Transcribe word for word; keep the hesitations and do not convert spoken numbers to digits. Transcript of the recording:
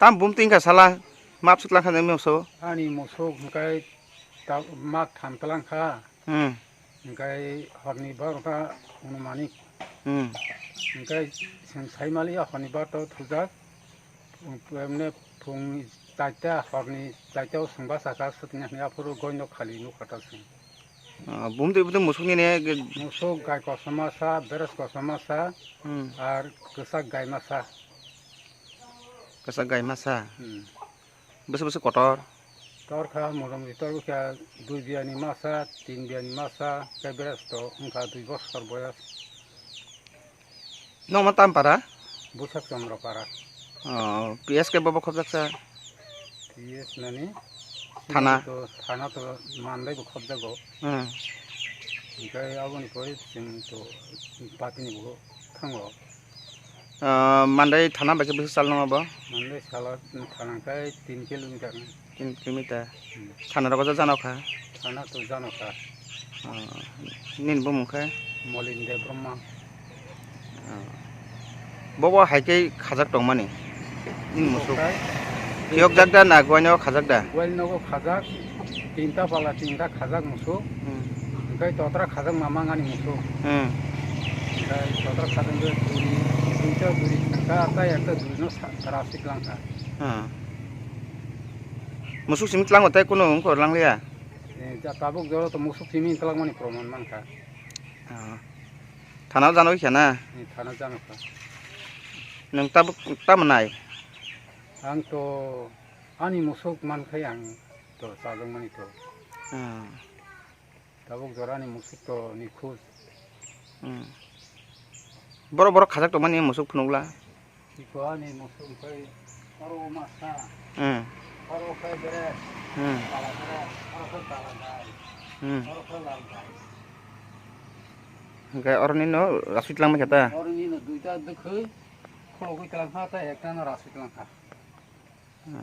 Ang bumtwi wngkha sala, map sutlang kha nang mioso. Ani musuk hwnkhe ta-, mak tham tlang kha. Hmm. Hwnkhe horni bar kha unumani. Hmm. Hwnkhe chwng sai maliya horni bar to thujak. Emne phung chaita horni chaita o chwng basa kha sutnya hwnwi aphuru goino khali nukha ta chwng. Ah, bumtwi bumtwi musuk nini. Musuk gai kosom masa, beres kosom masa, hmm, ar kwchak gai masa. Kwchak gai masa. Hmm. Bwswk bwswk kotor? Tor kha, motom ri tor kha, dui biyani masa, tin biyani masa, tei beres to wngkha dui bosor boyas. Nokma tam para? Busak Chandra para. Oh, P S khe bobo khobjaksa? P S nani? Thana? To, thana to mandai bo khobjago. Hmm. Hwnkhe aboni pore chwng to patini bo thango. Ah, mandai thana bai khe bwswk sal nang abo? Mandai salo thana khe tin kilometer. Tin kilometer. Hmm. Thana rogo jano kha? Thana to jano kha. Ah, nini bumung khe? Molin Debbarma. Ah. Bobo hai khe khajak tongmani? Nini musuk? Phiyok jak da na guaino khajak da? Guaino nogo khajak, tinta pala tinta khajak musuk. Hmm. Hwnkhe totra khajak mamang ani musuk. Hmm. Hwnkhe totra khajak hwnkhe duri, duita duri thangkha, tei ekta durino sa-, rasik langkha. Hmm. Musuk simi tlango tei kunu wngkor langliya? Eh, ja tabuk jora to musuk simi tlangmani proman mankha. Ah. Thana jano khe na? Eh, thana jano kha. Nwng tabuk tamo nai? Ang to ani musuk mankhai ang to chajakmani to. Hmm. Tabuk jora ani musuk to nikhoj. Hmm. Borok borok khajak tongmani musuk phunukla? Iko ani musuk hwnkhe oro o masa. Hmm. Oro khe bere. Hmm. Kala bere. Oro khe kala gai. Hmm. Oro khe lal gai. Hwnkhe oroni no rasui twlangma khe ta? Oroni no duita dwkhwi khulogwi twlang kha tei ekta no rasui twlang kha. Hmm.